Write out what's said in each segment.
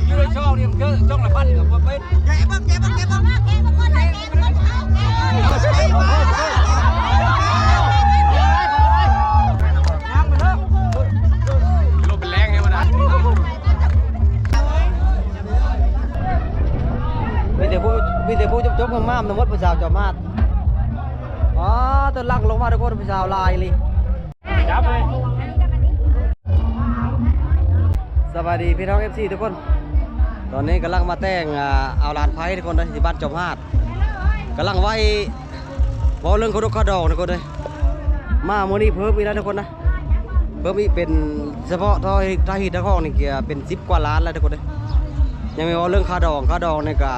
ຢູ່ໃນຊ່ອງນີ້ມັນຄືຊ່ອງລະພັນກໍບໍ່ເປັນ. ມີແຕ່ຜູ້ ມີແຕ່ຜູ້ຈົບໆງາມໆ ທັງໝົດ ຜູ້ສາວຈອມຫາດ. ອໍ ຕອນຫຼັງລົງມາທຸກຄົນ ຜູ້ສາວຫຼາຍອີ່ຫຼີ. ສະບາຍດີພີ່ນ້ອງ ເອັຟຊີ ທຸກຄົນ, ຕອນນີ້ກຳລັງມາແຕ່ງ ອ່າ ເອົາຫຼານໄຟທຸກຄົນເດີ ທີ່ບ້ານຈອມຫາດ. ກຳລັງໄຫວ້ ເວົ້າເລື່ອງຄາດົກຄາດອງທຸກຄົນເດີ. ມາມື້ນີ້ເພີ່ມອີກແລ້ວທຸກຄົນນະ, ເພີ່ມອີກເປັນສະເພາະຖ້າຮີດ ຖ້າຮີດ ຖ້າຄອງນີ້ກະເປັນສິບກວ່າລ້ານແລ້ວທຸກຄົນເດີ. ຍັງແມ່ນເວົ້າເລື່ອງຄາດອງ ຄາດອງນີ້ກະ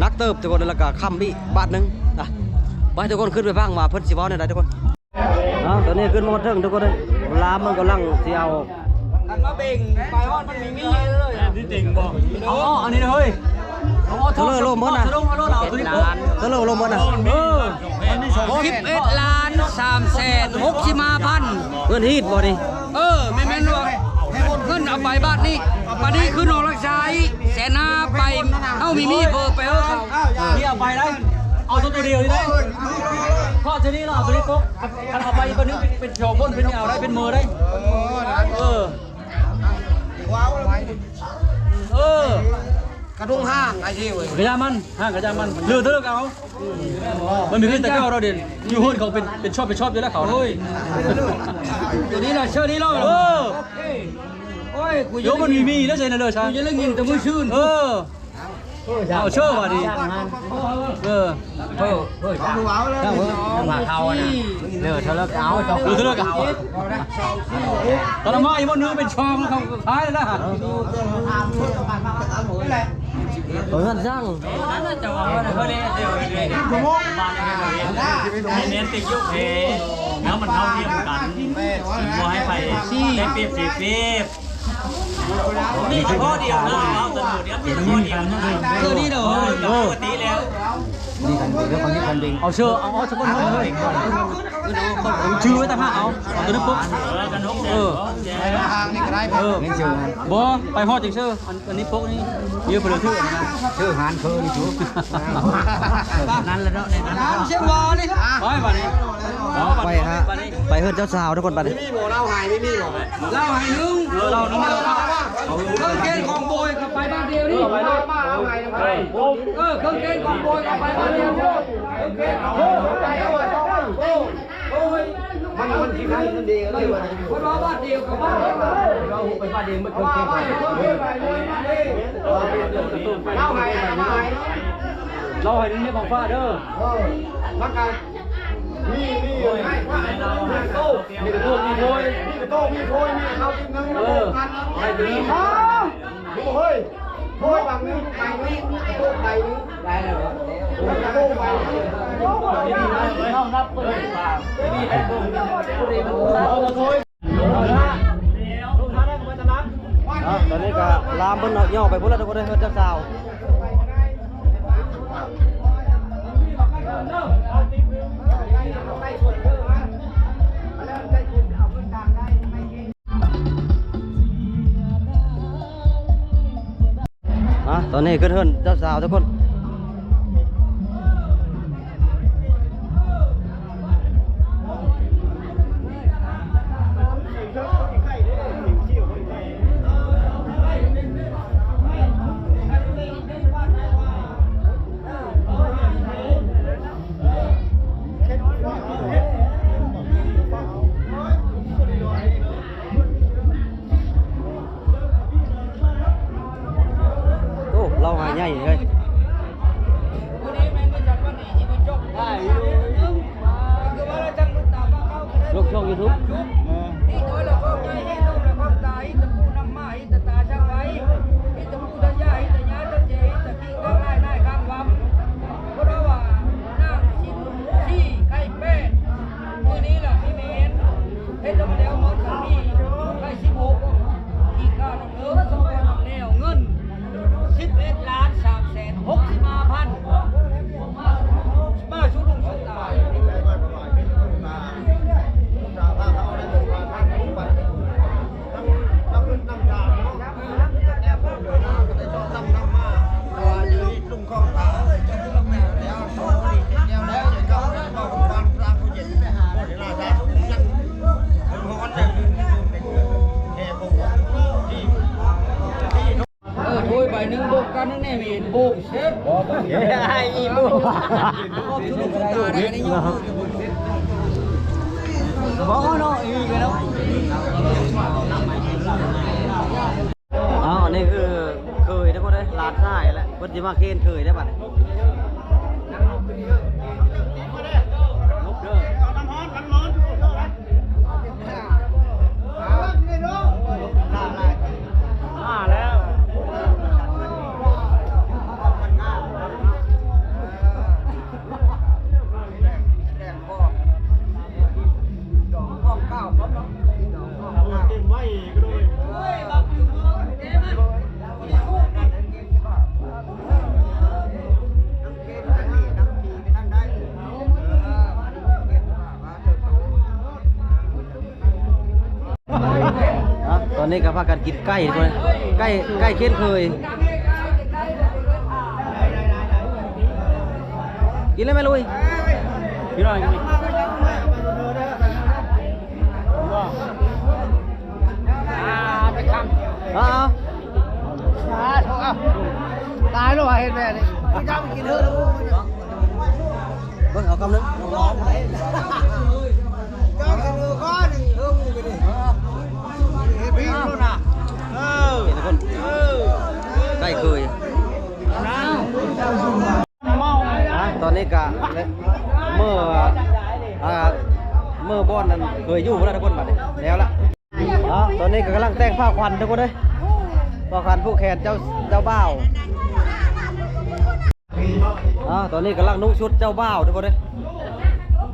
ໜັກເຕີບທຸກຄົນເດີ, ແລ້ວກະຄ້ຳອີກບາດໜຶ່ງນະ. ໄປທຸກຄົນ ຂຶ້ນໄປຟັງວ່າເພິ່ນຊິເວົ້າແນວໃດທຸກຄົນ. ເນາະ ຕອນນີ້ຂຶ້ນມາຮອດເທິງທຸກຄົນເດີ, ລາມມັນກຳລັງຊິເອົາ ຄັນມາເບັງໄປຮອດມັນມີມີເລີຍ ທີ່ເຕັງບໍ່. ອໍ ອັນນີ້ນະເຮີ້ຍ ເທີໂລລົມເບິດນະ ເທີໂລລົມເບິດນະ. ເອີ ສິບເອັດລ້ານສາມແສນຫົກສິບຫ້າພັນ. ເງິນຮີດບໍ່ນີ້? ເອີ ແມ່ນໆ ວ່າເງິນເອົາໄປບາດນີ້ ບາດນີ້ຄືນອກລັກຊາອີກແສນຫ້າໄປ ເຮົາມີມີເພີ່ມໄປເຮີ້ເຂົາ. ນີ້ເອົາໄປໄດ້ ເອົາຕົວດຽວນີ້ໄດ້ ເພາະຕົວນີ້ລະເອົາຕົວນີ້ປົກ. ຄັນເອົາໄປຕົວໜຶ່ງເປັນສອງຄົນ ເປັນແນວໄດ້ ເປັນເມີໄດ້. ເອີ ເອີ ກະດົງຫ້າງໄອ້ເອີຍ ກະຢ່າມັນ ຫ້າງກະຢ່າມັນ ເລືອກເລືອກເອົາ. ມັນມີຂຶ້ນແຕ່ເກົ່າເນາະ ເດ ຢູ່ເຮືອນເຂົາເປັນ ເປັນຊອບ ເປັນຊອບຢູ່ແລ້ວເຂົາ. ໂອ້ຍ ຕົວນີ້ລະ ເຊີນີ້ລະ. ເອີ ໂອ້ຍ ກູ ໂຍ ມັນມີມີແລ້ວໃສ່ນະເລີຊະ ກູຈະໄດ້ຍິນແຕ່ມື້ຊື່ນ. ເອີ ເອົາເຊີບາດນີ້. ເອີ ເອີ ເອີ ເອີ ເອີ ເອີ ເອີ ເອີ ເອີ ເອີ ເອີ ເອີ ເອີ ເອີ ຕອນມາອີກບໍ່ໜຶ່ງເປັນຊ່ອງ ເຂົາຂາຍແລ້ວນະ. ເພິ່ນສັ່ງ ເຈົ້າວ່າເພິ່ນເດ້ ເດ້ ເດ້ ເດ້ ເດ້ ເນ້ນຕິດຢູ່ເພ ແລ້ວມັນເທົ່າທຽມກັນ ບໍ່ໃຫ້ໃຜໄດ້ປຽບເສຍປຽບ. ມີສະເພາະດຽວນະ ເວົ້າສະເພາະດຽວ ມີສະເພາະດຽວນະ. ເອີ ນີ້ເດີ ເອີ ປົກກະຕິແລ້ວ. ນີ້ກັນເດີ ເລື່ອງຂອງນີ້ຄັນເປັນ ເອົາເຊີ ເອົາ ເອົາສະກຸນເຮົາເລີຍ ຊື່ໄວ້ຕ່າງຫາກ ເອົາ ເອົາຕົວນີ້ປຸກ. ເອີ ທາງນີ້ກະໄດ້ ເອີ ບໍ່ ໄປຮອດຈັ່ງເຊີ. ອັນ ອັນນີ້ປົກນີ້ ເອີ ເພິ່ນຖືກນະ ຊື່ຫານເຄີນີ້ຖືກ ນັ້ນລະເນາະ ໃນນັ້ນ ຕາມສຽງວໍນີ້. ໄປບາດນີ້ ໄປຫາ ໄປເຮືອນເຈົ້າສາວທຸກຄົນ ບາດນີ້. ມີບໍ່ ເລົ່າໃຫ້ ມີ ມີບໍ່ ເລົ່າໃຫ້ໜຶ່ງ ເອີ ເລົ່າໜຶ່ງ ເຄື່ອງແກງຂອງໂບຍກໍໄປບ້ານດຽວນີ້ ເອົາໃຫ້ ເອີ ເຄື່ອງແກງຂອງໂບຍກໍໄປບ້ານດຽວນີ້. ເຄື່ອງແກງຂອງໂບຍໄປບ້ານດຽວນີ້. ໂອ້ຍ ມັນ ມັນຊິໃຫ້ເງິນເດເລີຍ ເພິ່ນວ່າບ້ານດຽວກັບບ້ານດຽວ ເຮົາໄປບ້ານດຽວໝົດເຄື່ອງເຄງ. ເລົ່າໃຫ້ ເລົ່າໃຫ້ ເລົ່າໃຫ້ເຮັດຂອງຟ້າເດີ. ເອີ ມັນກະມີ ມີ ມີໂຕ ມີໂຕ ມີໂພຍ ມີໂຕ ມີໂພຍ ມີເຂົ້າກິນໜຶ່ງ ເອີ ໃຫ້ດີ. ໂອ້ຍ ໂພຍບາງໜຶ່ງ ໃບໜຶ່ງ ໂຕໃບໜຶ່ງ ໄດ້ແລ້ວ ໂຕໃບໜຶ່ງ. ເອົາ ຕອນນີ້ກະລາມເພິ່ນເນາະ ຍໍໄປພຸ້ນລະທຸກຄົນເດີ ເຮືອນເຈົ້າສາວ. ອ່ະ ຕອນນີ້ຂຶ້ນເຮືອນເຈົ້າສາວທຸກຄົນ. ໂອ້ ເຫຼົ້າຫາໃຫຍ່ເລີຍ. ລົງຊ່ອງຢູທູບ. ເພິ່ນວ່ານາງຊິບສີ່ໄຂ່ແປດ ມື້ນີ້ລະມີເມນ ເຮັດລະມາແລ້ວໝົດ ມີໄຂ່ສິບຫົກ ຂີ້ຂ້ານຳເລີ ແນວເງິນສິບເອັດລ້ານສາມແສນຫົກສິບຫ້າພັນ ມາສູ່ລຸງສູ່ຫຼານ ອີໂບ ອີໂບ ບໍ່ເນາະ ອີໂບເນາະ. ອ້າວ ອັນນີ້ຄືເຂີຍເດີ ເພິ່ນເດີ ຫຼານຊາຍແຫຼະ ເພິ່ນຊິມາເຄນເຂີຍເດີບັດນີ້. ມາແລ້ວ ອ່ະ ຕອນນີ້ກໍພາກັນກິນໄກ່ ໄກ່ ໄກ່ເຄນເຂີຍ. ກິນແລ້ວແມ່ລຸຍ ກິນແລ້ວ. ອ່າ ໄປຄຳ ເອົາ ສາທຸ ເອົາ ຕາຍແລ້ວວ່າເຮັດແບບນີ້ ເຈົ້າໄປກິນເທື່ອລະ ເບິ່ງເອົາຄຳໜຶ່ງ ເຈົ້າກິນເທື່ອກ່ອນ ເອີ ໝູ່ໄປດິ ເຮັດພິດໂລດນະ ເອີ ເປັນຄົນ ເອີ ໄກ່ເຂີຍ. ອ່ະ ຕອນນີ້ກະເມື່ອ ອ່າ ເມື່ອບ່ອນນັ້ນເຄີຍຢູ່ພຸ້ນລະ ທຸກຄົນ ບັດນີ້ແລ້ວລະ. ອ່າ ຕອນນີ້ກະກຳລັງແຕ່ງຜ້າຂວັນ ທຸກຄົນເອີຍ ຜ້າຂວັນຜູກແຂນເຈົ້າ ເຈົ້າບ່າວ. ອ່າ ຕອນນີ້ກຳລັງນຸ່ງຊຸດເຈົ້າບ່າວ ທຸກຄົນເອີຍ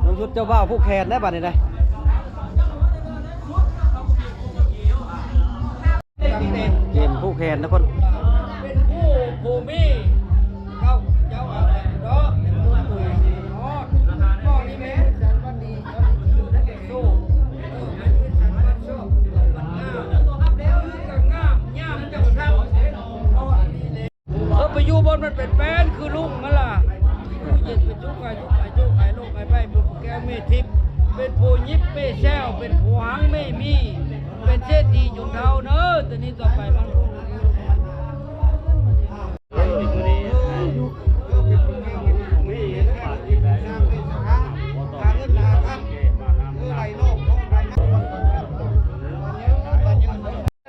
ນຸ່ງຊຸດເຈົ້າບ່າວຜູກແຂນໄດ໋ ບັດນີ້ໄດ໋. ເກມຜູກແຂນ ທຸກຄົນ ເປັນຜູ້ ຜູ້ມີ ເຈົ້າ ເຈົ້າເອົາໄປເນາະ ເປັນຜູ້ເຜີຍເນາະ ກໍນີ້ແມ່ນສັນວັນດີ ເຈົ້າໄດ້ກິນໄດ້ໂຊກ ເອີ ເປັນສັນວັນໂຊກ ວັນງາມ ຄືກໍງາມ ຍາມເຈົ້າທັກ ເອີ ໄປຢູ່ບ່ອນມັນເປັນແປ້ນຄືລຸງຫັ້ນລະ ຢູ່ເຢັນເປັນສຸກ ອາຍຸ ອາຍຸ ອາຍຸ ໄປ ເປັນຜູ້ແກ້ວເມທິບ ເປັນຜູ້ຍິບເມແຊວ ເປັນຜູ້ຫັງເມມີ ເປັນເສດຖີຈົນເຖົ້າເນີ ແຕ່ນີ້ຕໍ່ໄປມັນຄົງ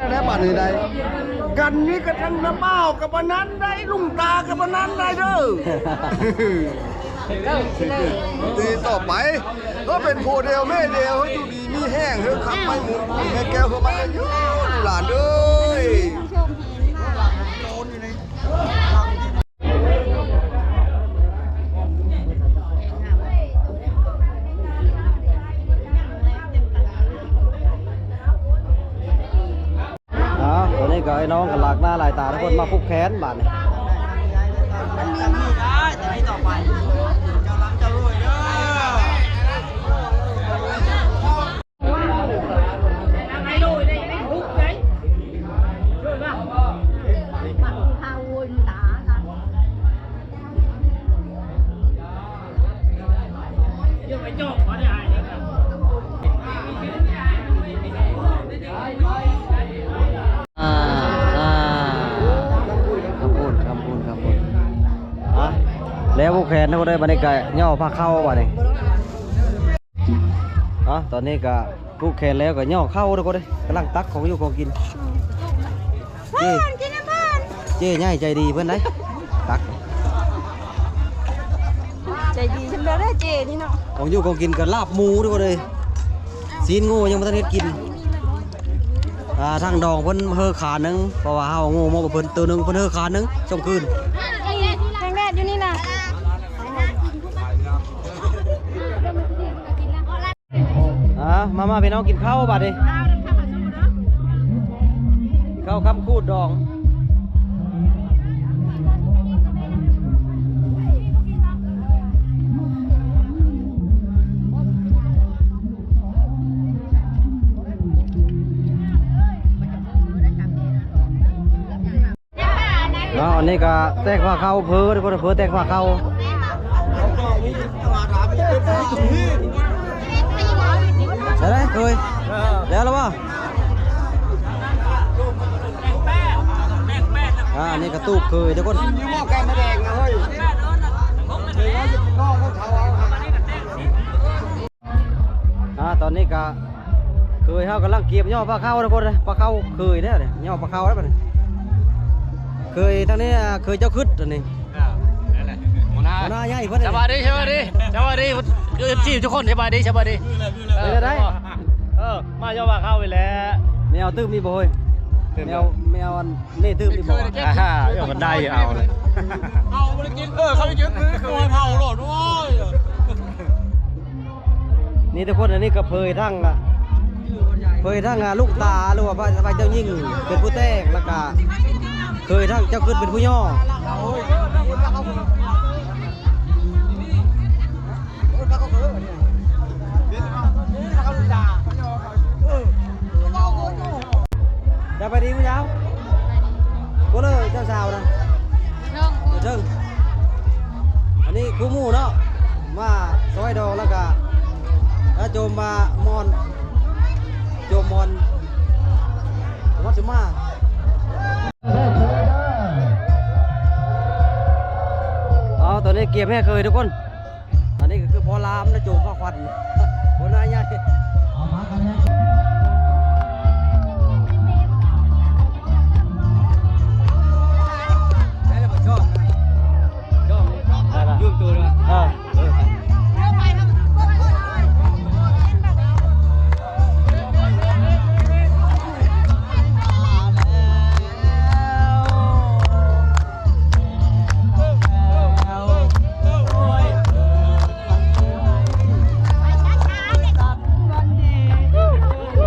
ແລ້ວບັດນີ້ໄດ້ ກັນນີ້ກະທັງນ້າບ່າວກະປານນັ້ນໄດ້ ລຸງຕາກະປານນັ້ນໄດ້ເດີ. ດີຕໍ່ໄປ ເຮົາເປັນຜົວດຽວແມ່ດຽວ ເຮົາຢູ່ດີມີແຮງ ເຮົາຄຳໄມ້ໝູນແມ່ແກ້ວ ເຮົາມາຢູ່ຫຼານເອີຍ. ອ້າວ ຕອນນີ້ກໍໄອ້ນ້ອງກໍຫຼາກໜ້າຫຼາຍຕາ ທຸກຄົນມາຜູກແຂນບາດນີ້. ອ່າ ອ່າ ຄຳພຸ້ນ ຄຳພຸ້ນ ຄຳພຸ້ນ ອ່ະ ແລ້ວຜູກແຂນເຮົາໄດ້ ບັດນີ້ກະຫຍໍ້ພາເຂົ້າບັດນີ້. ອ່ະ ຕອນນີ້ກະຜູກແຂນແລ້ວກະຫຍໍ້ເຂົ້າ ທຸກຄົນເອີຍ ກຳລັງຕັກຂອງຢູ່ຂອງກິນ. ເຈ້ ກິນນຳເພິ່ນ ເຈ້ໃຫຍ່ໃຈດີເພິ່ນໄດ໋ ຕັກ ໃຈດີຈັ່ງໃດເດ້ເຈ້ນີ້ເນາະ. ຂອງຢູ່ຂອງກິນກໍລາບໝູ ທຸກຄົນເອີຍ ຊີ້ນງົວຍັງບໍ່ທັນເຮັດກິນ. ອ່າ ທາງດອງເພິ່ນເຮີຂາໜຶ່ງ ເພາະວ່າເຮົາເອົາງົວມອບໃຫ້ເພິ່ນໂຕໜຶ່ງ ເພິ່ນເຮີຂາໜຶ່ງ ສົ່ງຄືນ. ແສງແດດຢູ່ນີ້ນະ. ອ່າ ມາ ມາ ພີ່ນ້ອງກິນເຂົ້າບາດນີ້ ເຂົ້າຄຳຂູດດອງ. ເນາະ ອັນນີ້ກໍແຕກພາເຂົ້າ ເພີ ທຸກຄົນ ເພີແຕກພາເຂົ້າ. ໄດ້ເລີຍ ເຄີຍ ເອີ ແລ້ວລະບໍ່? ອ່າ ອັນນີ້ກະຕູບເຄີຍທຸກຄົນ. ອ່າ ຕອນນີ້ກະເຄີຍເຮົາກຳລັງກຽມຍໍປາເຂົ້າທຸກຄົນເດີ. ປາເຂົ້າເຄີຍເດ້ນີ້ ຍໍປາເຂົ້າແລ້ວບັດນີ້. ເຄີຍທາງນີ້ ເຄີຍເຈົ້າຄຶດອັນນີ້. ອ່າ ນັ້ນແຫຼະ ຫົວໜ້າ ຫົວໜ້າໃຫຍ່ເພິ່ນ. ສະບາຍດີ ສະບາຍດີ ສະບາຍດີ ເອັຟຊີທຸກຄົນ ສະບາຍດີ ສະບາຍດີ. ເປັນຈັ່ງໃດ? ເອີ ມາຍໍປາເຂົ້ານີ້ແຫຼະ. ແມວຕື່ມມີບໍ່ເຮີ້ຍ? ແມວ ແມວອັນ ນີ້ຕື່ມອີກບໍ່? ອ່າ ເອົາ ມັນໄດ້ເອົາ ເອົາບໍ່ໄດ້ກິນ. ເອີ ເຂົາໄປກິນມື້ຄືເຜົາໂລດ. ໂອ້ຍ ນີ້ທຸກຄົນ ອັນນີ້ກະເຜີຍທັງ ເຜີຍທັງ ອ່າ ລູກຕາ ຫຼືວ່າຝ່າຍ ຝ່າຍເຈົ້າຍິງເປັນຜູ້ແຕ່ງ ແລ້ວກະເຜີຍທັງເຈົ້າຄຶດເປັນຜູ້ຍໍ. ສະບາຍດີຜູ້ຍາວ. ຜູ້ເລີເຈົ້າສາວນະ ເທິງ ຢູ່ເທິງ. ອັນນີ້ຄູ່ໝູ່ເນາະ ມາຊອຍດອງ ແລ້ວກະ ແລ້ວໂຈມມາມ່ອນ ໂຈມມ່ອນ ມັດຈະມາ. ເອົາ ຕອນນີ້ກຽມແຮ່ເຄີຍທຸກຄົນ. ອັນນີ້ກະຄືພໍ່ລາມນະ ໂຈມພາຂວັນ ຫົວໜ້າໃຫຍ່. ໄດ້ແລ້ວບໍ່? ຊອບ ຊອບ ເອີ ເອີ.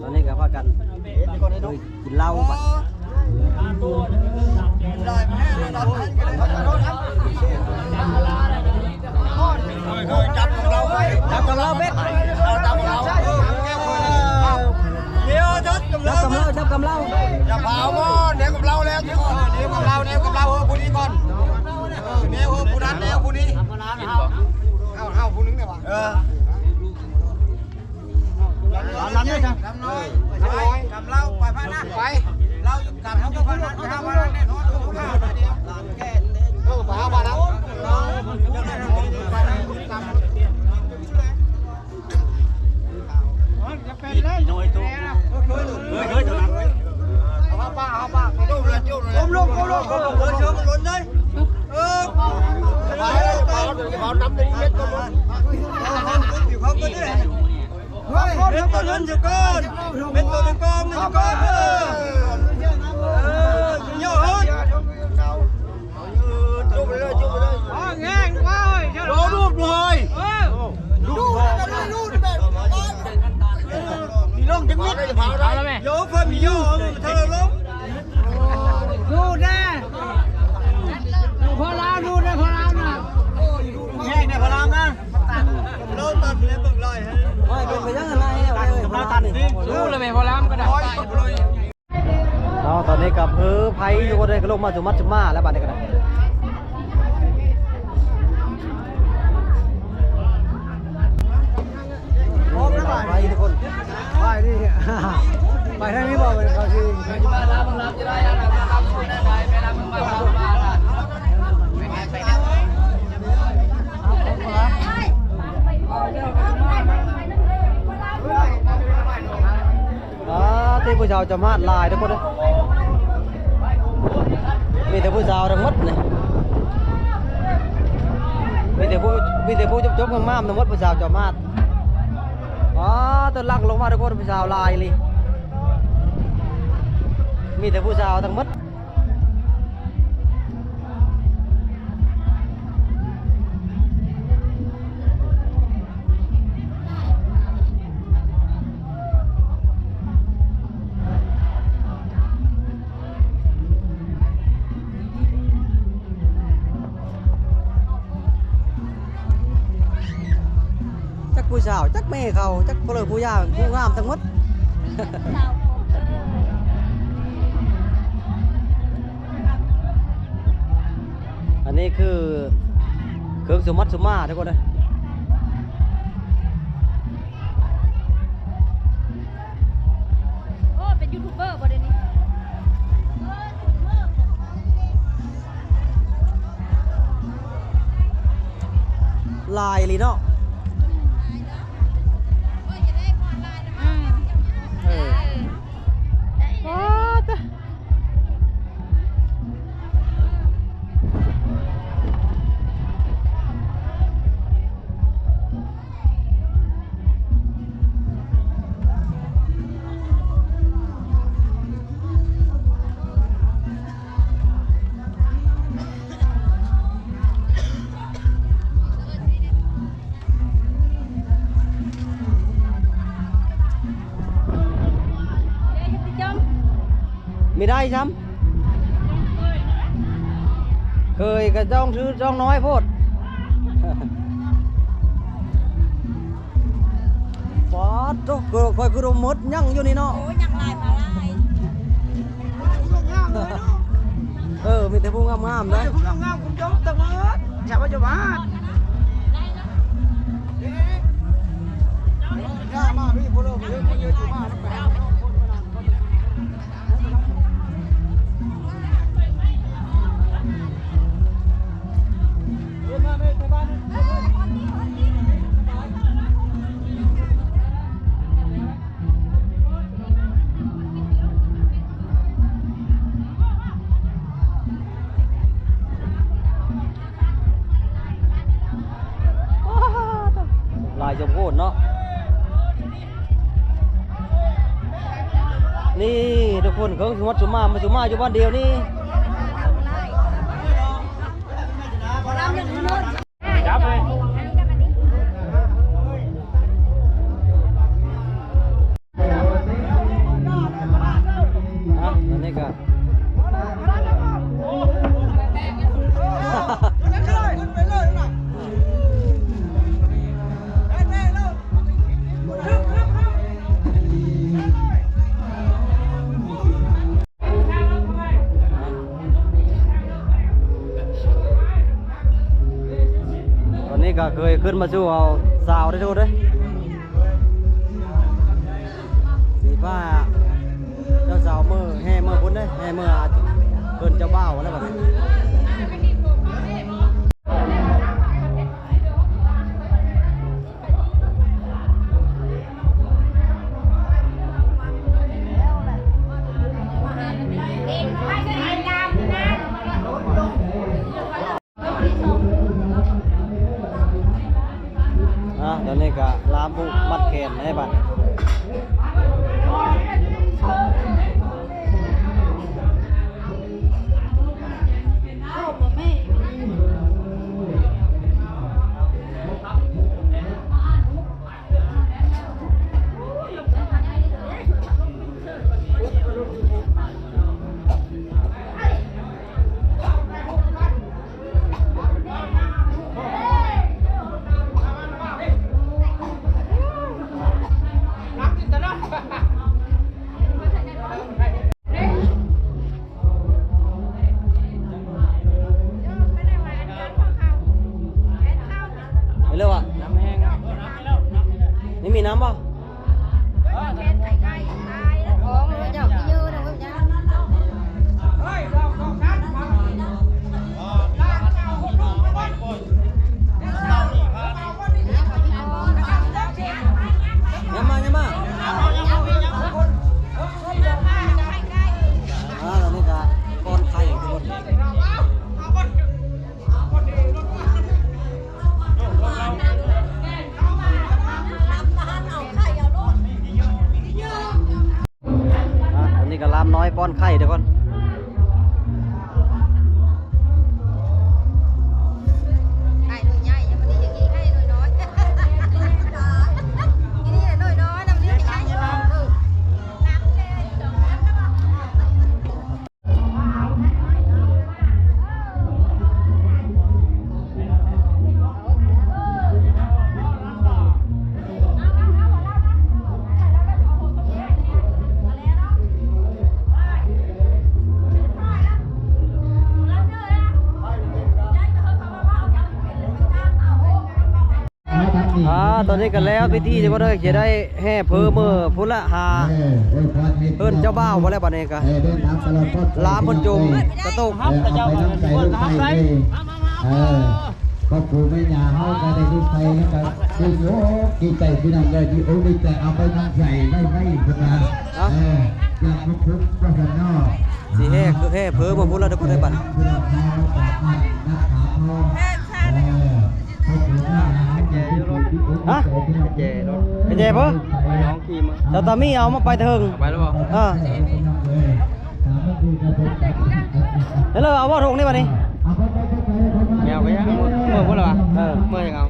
ຕອນນີ້ກໍພາກັນກິນເຫຼົ້າບັດ. ເອີຍ ຈັບຂອງເຮົາເວີຍ ຈັບຂອງເຮົາເບັດ ເອົາຈັບຂອງເຮົາ ເອີ ດຽວຈັບຂອງເຮົາ ຈັບຂອງເຮົາ ຈັບຂອງເຮົາ ຢ່າພາເອົາບໍ່ ແນວຂອງເຮົາແລ້ວ ເອີ ແນວຂອງເຮົາ ແນວຂອງເຮົາ ເອີ ຜູ້ນີ້ກ່ອນ ເອີ ແນວ ເອີ ຜູ້ນັ້ນແນວຜູ້ນີ້ ເຮົາ ເຮົາຜູ້ໜຶ່ງແຫຼະຫວາ ເອີ. ລຳ ລຳນີ້ຈ້ະ ລຳນ້ອຍ ລຳເຫຼົ້າ ໄປພານະ ໄປ ລາວຢູ່ກາງເຮົາຢູ່ພານະ ໄປຫາພານະແນ່ນອນ ເອີ ໄປຫາພານະ ຈະເປັນແລ້ວ ເຮີ້ຍ ເຮີ້ຍ ເຮີ້ຍ ເອົາປາ ເອົາປາ ກົ້ມລົງ ກົ້ມລົງ ກົ້ມລົງ ເອີ ເຊີນມັນລົ້ນເລີຍ ເອີ ເອົານ້ຳໃນເມັດກ່ອນ ເອົານ້ຳຢູ່ເຂົາກ່ອນເດ້. ເມັດໂຕນັ້ນຢູ່ກ່ອນ ເມັດໂຕຢູ່ກ່ອນ ຢູ່ກ່ອນ ເອີ ເອີ ຍໍຮອດ ຈຸບໄປເລີຍ ຈຸບໄປເລີຍ ອໍ ແງ່ງ ໂອ້ຍ ລໍລູກໜ້ອຍ ເອີ ລູກ ລູກ ມີລົງຈັກມິດ ເອົາລະແມ່ ໂຍ ເພິ່ນມີໂຍ ເອີ ເທິງລົງ ດູດແດ່ ພວກລາວດູດແດ່ ພວກລາວນະ ແຮງແດ່ ພວກລາວນະ ລາວຕັດແລ້ວເບິ່ງລອຍໃຫ້ ໂອ້ຍ ເປັນໄປຈັ່ງນັ້ນນະ ເອີຍ ລາວຕັດ ສູ້ລະແມ່ ພວກລາວກໍໄດ້ ເນາະ ຕອນນີ້ກໍເພີໄພຢູ່ ກໍໄດ້ລົງມາສຸມມັດສຸມມາແລ້ວ ບາດນີ້ກໍໄດ້. ໄປທຸກຄົນ ໄປນີ້ ໄປທາງນີ້ບໍ່ ເຂົາຊິ ອ່າ ທີ່ຜູ້ສາວຈອມຫາດຫຼາຍທຸກຄົນເອີຍ ມີແຕ່ຜູ້ສາວທັງໝົດນີ້ ມີແຕ່ຜູ້ ມີແຕ່ຜູ້ຈົບໆງາມໆທັງໝົດ ຜູ້ສາວຈອມຫາດ ອໍ ແຕ່ຫຼັງລົງມາທຸກຄົນ ຜູ້ສາວຫຼາຍອີ່ຫຼີ ມີແຕ່ຜູ້ສາວທັງໝົດ. ສາວ ຈັກແມ່ເຂົາ ຈັກພໍ່ເລີຜູ້ຍ່າ ຜູ້ງາມທັງໝົດ. ອັນນີ້ຄືເຄື່ອງສຸມັດສຸມາ ທຸກຄົນເອີຍ. ໂອ້ ເປັນຢູທູບເບີບໍ່ດຽວນີ້? ຫຼາຍອີ່ຫຼີເນາະ. ອືມ ເອີ ວ້າ ຕາ ມີໄດ້ຊ້ຳ ເຄີຍກະຈ້ອງຊື່ຈ້ອງນ້ອຍໂພດ. ປາດໂທ້ ຂ້ອຍຄືບໍ່ໝົດ ຍັງຢູ່ນີ້ເນາະ. ໂອ້ຍ ຍັງຫຼາຍ ມາຫຼາຍ. ເອີ ມີແຕ່ຜູ້ງາມໆ ເດ້ ຜູ້ງາມໆ ຄຸນເຈົ້າຕະເມີດ ຊາວບ້ານ ຊາວບ້ານ. ຫຼາຍສົມໂພດເນາະ. ນີ້ທຸກຄົນ ເຄິ່ງສຸມັດສຸມາ ມາສຸມາຢູ່ບ່ອນດຽວນີ້. ອ່ະ ອັນນີ້ກະ ຕອນນີ້ກະເຄີຍຂຶ້ນມາສູ່ເອົາສາວໄດ້ທຸກຄົນເດ້. ສີຟ້າ ເຈົ້າສາວເມືອແຫ່ເມືອພຸ້ນເດ້ ແຫ່ເມືອເພິ່ນເຈົ້າບ່າວແລ້ວບັດນີ້. ອ່ະ ດຽວນີ້ກະລາມຜູກມັດແຂນໃຫ້ບັດ. ອ່ະ ຕອນນີ້ກໍແລ້ວພິທີ ທີ່ວ່າໄດ້ຈະໄດ້ແຫ່ເພີເມືອພຸ້ນລະ ຫາເຮືອນເຈົ້າບ່າວພຸ້ນແຫຼະ. ບັດນີ້ກໍລາມເພິ່ນໂຈມກະໂຕກ ເອີ ຄອບຄົວແມ່ຍ່າເຮົາກໍໄດ້ລູກໄຟ ແລ້ວກໍດີອົກດີໃຈພີ່ນ້ອງເອີຍ ດີອົກດີໃຈ ເອົາໄປນຳໃສ່ໄວ້ໄວ້ພຸ້ນນະ ເອີ ຢ່າຄິດເຖິງວ່າຊັ້ນເນາະ ຊິແຫ່ຄືແຫ່ເພີມາພຸ້ນລະທຸກຄົນເອີຍບັດ ຮະ ແຈລົດ ແຈເພີ ນ້ອງຂີ່ມາ ເຈົ້າຕາມີເອົາມາໄປເຖິງ ໄປແລ້ວບໍ່ ເອີ ເຮັດແລ້ວເອົາບໍ່ຖົງນີ້ບັດນີ້ ແມວກໍຍັງ ເມືອພຸ້ນລະຫວາ ເອີ ເມືອຍັງເອົາ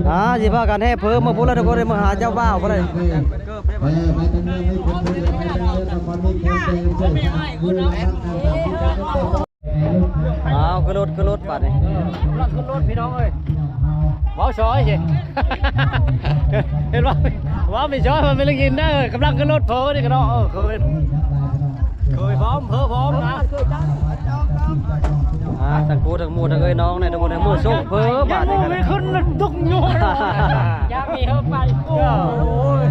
ອ່າ ຊິພາກັນແຫ່ເພີມາພຸ້ນລະທຸກຄົນເອີຍ ມາຫາເຈົ້າບ່າວພຸ້ນລະ ອ້າວ ຂຶ້ນລົດ ຂຶ້ນລົດບາດນີ້ ກຳລັງຂຶ້ນລົດພີ່ນ້ອງເອີຍ ເວົ້າຊ້ອຍຊິ ເຫັນບໍ່ ເວົ້າມີຊ້ອຍ ມັນມີໄດ້ຍິນເດີ ກຳລັງຂຶ້ນລົດເພີນີ້ກໍເນາະ ເອີ ເຄີຍ ເຄີຍພ້ອມ ເພີພ້ອມນະ ອ່າ ທັງຄູ່ທັງໝູ່ທັງເອື້ອຍນ້ອງນີ້ ທຸກຄົນເອີຍ ມື້ໂຊກເພີບາດນີ້ ຂຶ້ນຕຸກຢູ່ ຢາກມີເຮີໄປ ໂອ້ຍ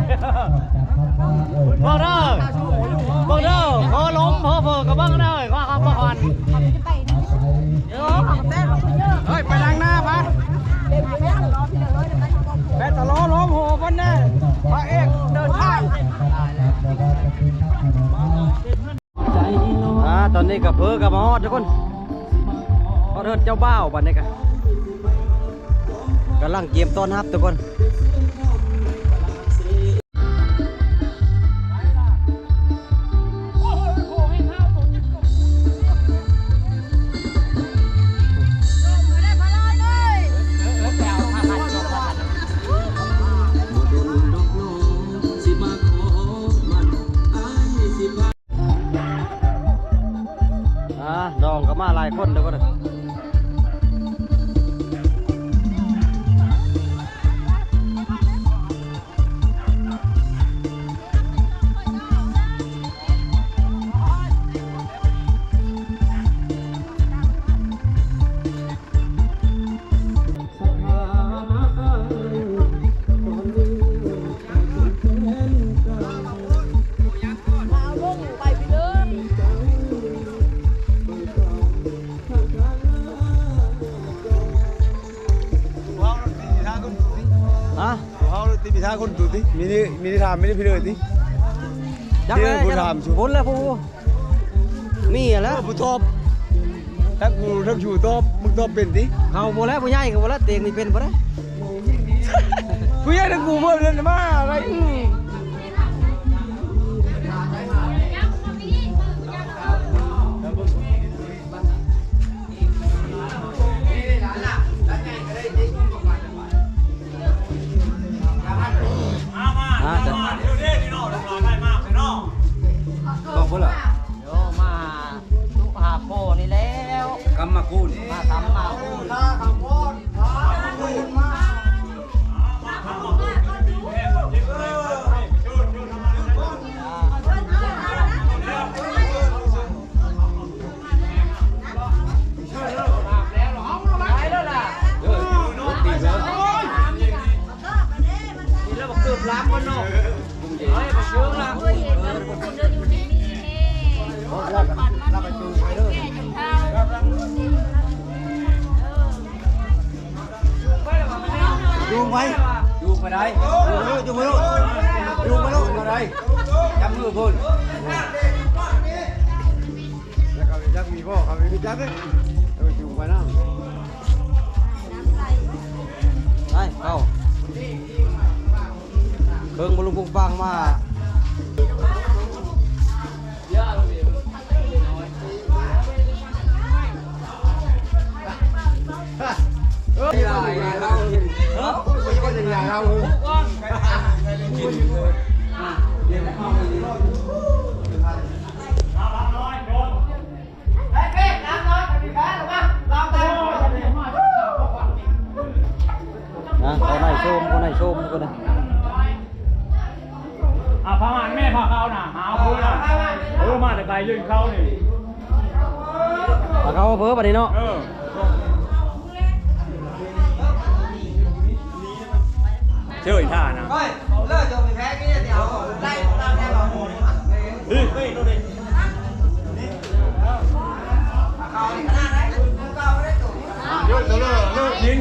ເບິ່ງເດີ ເບິ່ງເດີ ພໍລົມ ພໍເພີກໍເບິ່ງເດີ ວ່າເຂົາບໍ່ຮອດ ເຮີຍ ໄປທາງໜ້າໄປ ແບດຕະລໍລົມໂຫເພິ່ນແດ່ ພະເອກເດີນທາງ ອ່າ ຕອນນີ້ກໍເພີກໍມາຮອດທຸກຄົນ ຮອດເຮືອນເຈົ້າບ່າວບັດນີ້ກໍ ກຳລັງກຽມຕ້ອນຮັບທຸກຄົນ. ອ່າ ນ້ອງກໍມາຫຼາຍຄົນເດີ. ຮະ? ພວກເຮົາຕິດພິທາຄົນຕູຕິ ມີນີ້ ມີນີ້ຖາມ ມີນີ້ພີ່ເລີຕິ ຈັກແລ້ວ ຜູ້ຖາມ ພຸ້ນແລ້ວຜູ້ ມີແລ້ວ ເອີ ຜູ້ຕອບ ທັງກູທັງຊູຕອບ ມຶງຕອບເປັນຕິ ເຮົາບໍ່ແລ້ວ ຜູ້ໃຫຍ່ກໍບໍ່ແລ້ວ ເຕງນີ້ເປັນບໍ່ໄດ້ ຜູ້ໃຫຍ່ທັງກູເໝິດເລີຍ ມາໄດ້ ອືມ. ມາເດີ ບອກເພິ່ນລະ ໂຍມາຫາ ຫາໂພນີ້ແລ້ວ ກຳມະຄູນ ມາກຳມະຄູນ ຈູງໄວ້ ຈູງໄປໄດ້ ຈູງໄປໂລດ ຈູງໄປໂລດ ຈູງໄປໂລດ ຈັ່ງໃດ ຈັບມືພຸ້ນ ແລ້ວກໍຈັກມີບໍ່ ເຂົາມີຈັກເດ້ ເອີ ຈູງໄປນຳ ໄປ ເຂົ້າ ເຄິ່ງບໍ່ລຸງປຸງປັງມາ. ນະ ເຂົາໃນໂຊມ ເຂົາໃນໂຊມ ທຸກຄົນເອີຍ ອ່າ ພະຫານແມ່ພາເຂົ້ານະ ຫາເອົາເພີນະ ເອີ ມາແຕ່ໄກຢູ່ເຂົານີ້ ພາເຂົ້າມາເພີບັດນີ້ເນາະ ເອີ. ເຈີອີກທ່ານະ ເຮີ້ຍ ເລີກໂຈໄປແພ້ກິນເດ ເອົາໄລ່ຕາມແທ້ບໍ່ ນີ້ ເອົາອີກຂະໜາດໃດ ເອົາໄດ້ໂຕ ເລີກ ເລີກ ເລີກກິນ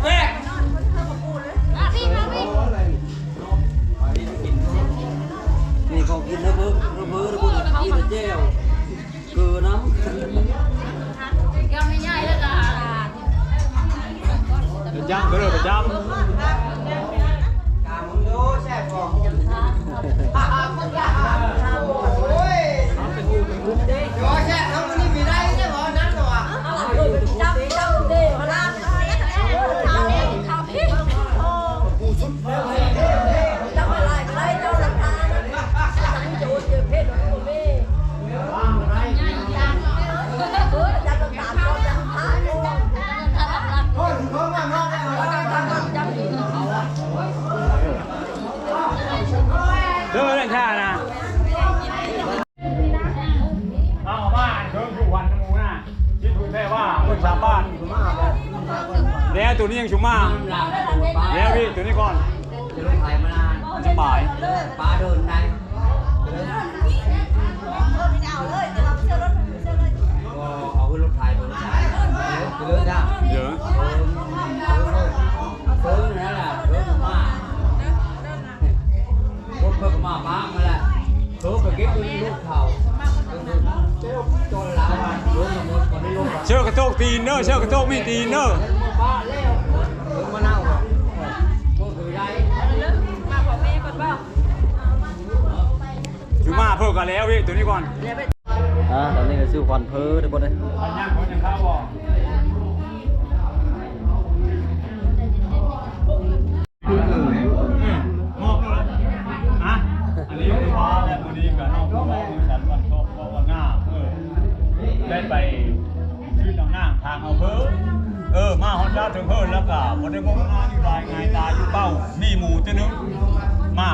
ແຕກ ນີ້ຂອງກິນເດີ ເບີ ເບີ ເບີ ກິນແຈ່ວ ເກືອນຳ ເຈົ້າແມ່ໃຫຍ່ແລ້ວກໍ ໄປຈ້ຳເດີ ໄປຈ້ຳ ເດີ ເດີ ທ່ານະ ເອົາມາເດີ ຢູ່ວັນນຳໝູ່ນະ ຊິຖືກແທ້ວ່າເພິ່ນສາບານ ແລ້ວໂຕນີ້ຍັງຊຸມມາ ແລ້ວພີ່ ໂຕນີ້ກ່ອນ ຈະລົງໄຖມານານ ສະບາຍ ປາເດີນໄດ້ ກໍເອົາຂຶ້ນລົດໄຖໄປ ເດີ ເດີ ເດີ ເດີນັ້ນລະ ເດີມາ ລົດເພິ່ນກໍມາປາກນັ້ນແຫຼະ ໂຕກໍເກັບເງິນລູກເຂົາ ໂຕລາວ ເສື້ອກະໂຕກຕີນເດີ ເສື້ອກະໂຕກມີຕີນເດີ ມາເນົ່າ ມາເອົາແມ່ກ່ອນບໍ່ ຄືມາເພິ່ນກໍແລ້ວເວີຍ ໂຕນີ້ກ່ອນ ອ່າ ຕອນນີ້ກໍຊື້ຄວັນເພີທຸກຄົນເອີຍ ອັນຍັງຄົນຍັງເຂົ້າບໍ່ ອືມ ມອບແລ້ວນະ ອ່ະ ອັນນີ້ຄືວ່າແລ້ວ ມື້ນີ້ກໍນ້ອງກໍມອບໃຫ້ສັນວັນຄອບຄອບວັນໜ້າ ເອີ ໄດ້ໄປຊື້ນ້ຳນາງທາງອຳເພີ ເອີ ມາຮອດດາວເທິງເພີ ແລ້ວກໍບໍ່ໄດ້ມອບໜ້າຢູ່ຫຼາຍ ງ່າຍຕາຢູ່ເປົ້າ ມີໝູ່ຕົວໜຶ່ງ ມາ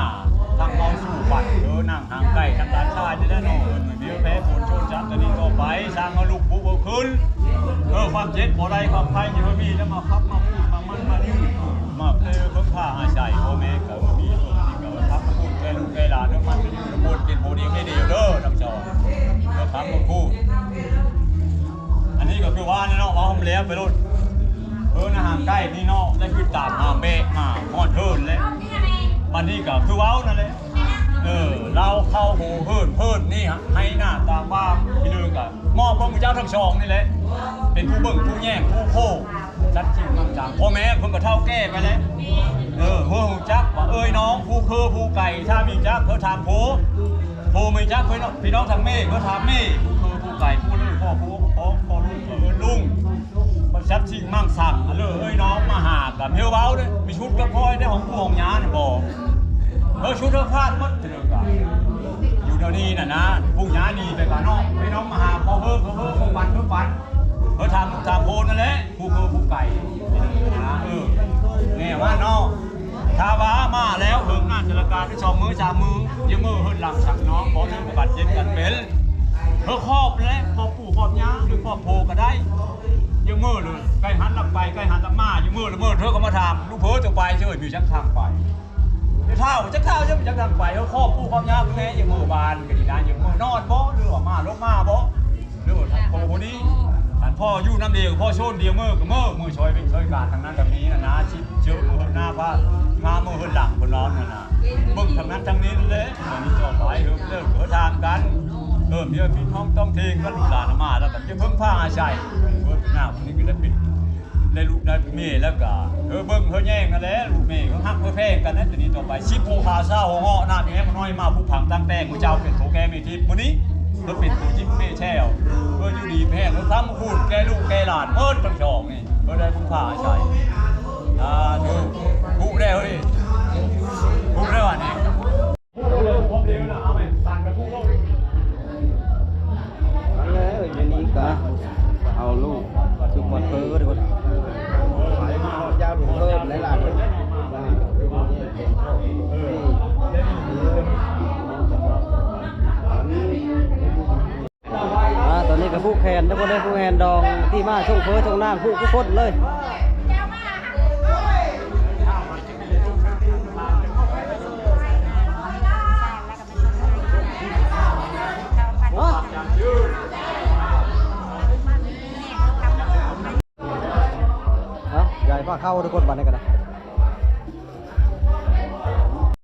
ທາງເຮົາສູ່ຂວັນ ເອີ ນາງ ຫ່າງໄກທັງຫຼານຊາຍນີ້ແຫຼະເນາະ ເອີ ມີແພ້ຝົນໂຊນສັດ ຕອນນີ້ຕໍ່ໄປ ສ້າງເອົາລູກປຸກເອົາຄືນ ເອີ ຄວາມເຈັບບໍ່ໄດ້ ຄວາມໄຂ້ຢ່າມີ ແລ້ວມາຄັບມາພູດມາມັນມາຍືດ ມາເພີເພິ່ງພາອາໄສ ພໍ່ແມ່ກໍບໍ່ມີ ເອີ ນີ້ກໍມາຄັບມາພູດແກ່ລູກແກ່ຫຼານ ເອີ ມັນຢູ່ນຳບົດເປັນຜູ້ດຽວໃນດຽວເດີ ທັງສອງ ເອີ ຄັບມາພູດ ອັນນີ້ກໍຄືວ່າແຫຼະເນາະ ເວົ້າໃຫ້ມັນແລ້ວໄປໂລດ ເອີ ນາງ ຫ່າງໄກນີ້ເນາະ ໄດ້ຄືຕາມຫາແມ່ມາຮອດເຮືອນແລ້ວ ບັດນີ້ກໍຄືເວົ້ານັ້ນແຫຼະ ເອີ ລາວເຂົ້າໂຮເຮີນເພີນນີ້ ໃຫ້ໜ້າຕາບ້າງ ພີ່ນ້ອງກໍມອບເບິ່ງເຈົ້າທັງສອງນີ້ແຫຼະ ເປັນຜູ້ເບິ່ງຜູ້ແຍງຜູ້ໂຄ ສັດຈິງມັງຈັງ ພໍ່ແມ່ເພິ່ນກໍເຖົ້າແກ່ໄປແລ້ວ ເອີ ເພິ່ນຮູ້ຈັກວ່າເອີຍນ້ອງ ຜູ້ເຄີຜູ້ໄກ ຖ້າມີຈັກເພິ່ນຖາມໂພ ໂພມີຈັກເພິ່ນ ພີ່ນ້ອງທາງແມ່ເພິ່ນຖາມແມ່ ຜູ້ເຄີຜູ້ໄກ ຜູ້ເລີພໍ່ຜູ້ຂອງພໍ່ລູກກໍເອີ້ນລຸງ ບໍ່ຊັບຊິງມັງສັງ ເລີເອີຍນ້ອງມາຫາກັນ ເຮົາເວົ້າເດ້ ມີຊຸດກັບຂ້ອຍໄດ້ຂອງປູ່ຂອງຍ່ານີ້ບໍ່ ເອີ ຊຸດເຮົາຂາດໝົດ ເລີກະ ຢູ່ດຽວນີ້ນະນະ ປູ່ຍ່າໜີໄປກະເນາະ ເອີຍນ້ອງມາຫາ ຂໍເຮີ ຂໍເຮີ ຂໍປັນ ຂໍປັນ ເອີ ຖາມ ຖາມໂພນັ້ນແຫຼະ ຜູ້ເຄີຜູ້ໄກ ເອີ ແນ່ວ່າເນາະ ຖ້າວ່າມາແລ້ວເຮີນໜ້າຈະລະການໄດ້ສອງມື້ສາມມື້ ຢ່າເມີເຮີນຫຼັງສັກນ້ອງ ບໍ່ຖືກບັດເຈັບກັນເປັນ ເຮີນຄອບແລະ ຄອບປູ່ຄອບຍ່າ ຫຼືຄອບໂພກໍໄດ້ ຢ່າເມີເລີຍ ໄກ່ຫັນຫຼັງໄປ ໄກ່ຫັນຫຼັງມາ ຢ່າເມີລະເມີເທີ ກໍມາຖາມ ລູກເພີເຈົ້າໄປເຊີຍ ມີຈັກທາງໄປ ແຕ່ທ້າວຈັກທ້າວ ຈັກທາງໄປ ເຮີນຄອບປູ່ຄອບຍ່າ ແມ່ ຢ່າເມີບ້ານ ກໍດີນະ ຢ່າເມີນອນບໍ່ ຫຼືວ່າມາລົງມາບໍ່ ຫຼືວ່າທ່ານພໍ່ຜູ້ນີ້ ທ່ານພໍ່ຢູ່ນຳດຽວ ພໍ່ໂຊນດຽວ ເມີກໍເມີ ເມີຊ່ອຍເປັນຊ່ອຍການ ທາງນັ້ນກໍມີນະນາ ຊິເຈີເມີໜ້າພາ ງາມເມີເຮືອນຫຼັງເພິ່ນນອນນັ້ນນະ ເບິ່ງທາງນັ້ນທາງນີ້ແຫຼະ ອັນນີ້ຕໍ່ໄປເຮີເລີກເຮີຖາມກັນ ເອີ ມີພີ່ນ້ອງຕ້ອງເທງກັນ ລູກຫຼານມາແລ້ວກໍຈະເພິ່ງພາອາໄສ ເອີ ໜ້າຜູ້ນີ້ກໍໄດ້ເປັນ ໄດ້ລູກໄດ້ເມຍແລ້ວກໍ ເອີ ເບິ່ງເຮີແຍງນັ້ນແຫຼະ ລູກເມຍເຮີຮັກເຮີແພງກັນນະ ແຕ່ນີ້ຕໍ່ໄປ ສິບຫົວຂາຊາວຫົວເງາະ ນ້ຳແອມນ້ອຍມາຜຸພັງຕັ້ງແຕ່ ໝູ່ເຈົ້າເປັນໂຕແກ່ແມ່ທິບ ມື້ນີ້ ເພິ່ນເປັນໂຕຈິບແມ່ແຊວ ເພິ່ນຢູ່ດີແພງ ເພິ່ນຄ້ຳຄູນແກ່ລູກແກ່ຫຼານໝົດທັງສອງນີ້ ເພິ່ນໄດ້ບຸນພາໃຊ້ ສາທຸ ທຸແລ້ວນີ້ ທຸແລ້ວອັນນີ້ ແລ້ວຢູ່ນີ້ກະເອົາລູກສຸກມາເທີເດ້ ຍາວເພີ່ມຫຼາຍໆ ອ່າ ຕອນນີ້ກໍຜູກແຂນ ທຸກຄົນເດ້ ຜູກແຂນດອງທີ່ມາສົ່ງເພີສົ່ງນາງ ຜູກທຸກຄົນເລີຍ. ວ່າເຂົ້າທຸກຄົນ ບັດນີ້ກໍໄດ້